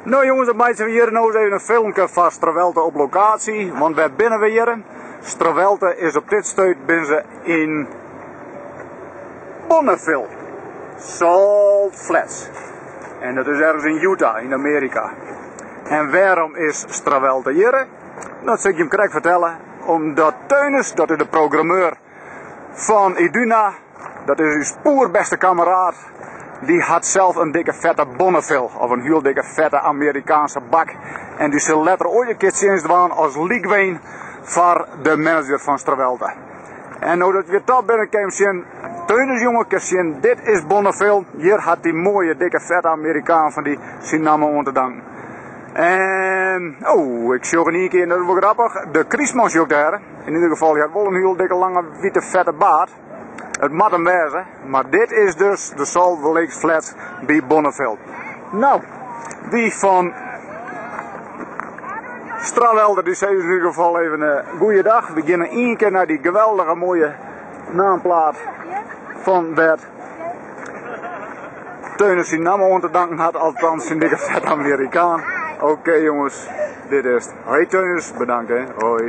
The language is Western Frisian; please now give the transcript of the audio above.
No jongens, dan meitsje we hjir no ris even in filmke foar Strawelte op lokatie. Want wêr binne we hjir? Strawelte is op dit stuit binne se yn Bonneville. Salt Flats. En dat is ergens yn Utah, yn Amearika. En wêrom is Strawelte hjir? Dat sil ik jim krekt fertelle. Omdat Teunis, dat is de programmeur fan Iduna, dat is ús poerbêste kameraad, dy hat sels in dikke fette Bonneville, of in hiel dikke fette Amerikaanske bak. En dy sil letter oait in kear tsjinst dwaan as lykwein foar de manager fan Strawelte. En no dat we toch binne, kin je sjen, Teunis jonge, kin sjen, dit is Bonneville. Hjir hat dy moaie dikke fette Amerikaan fan dy syn namme oan te danken. En, oh, ik sjoch in ien kear, dat is wol grappich, de krystman sjoch ik dêr. In ieder gefal, hy hat wol in hiel dikke lange wite fette baard. It moat him wêze, mar dit is dus de Salt Lake Flats by Bonneville. No, dy fan Strawelte dy sizze yn ieder gefal even uh, goeiedag. We gean ien kear nei dy geweldige moaie naamplaat fan wêr't Teunis syn namme oan te danken hat, althans syn dikke fette Amerikaan. Oké jongens, dit is het. Hoi Teunis, bedankt hè. Hoi.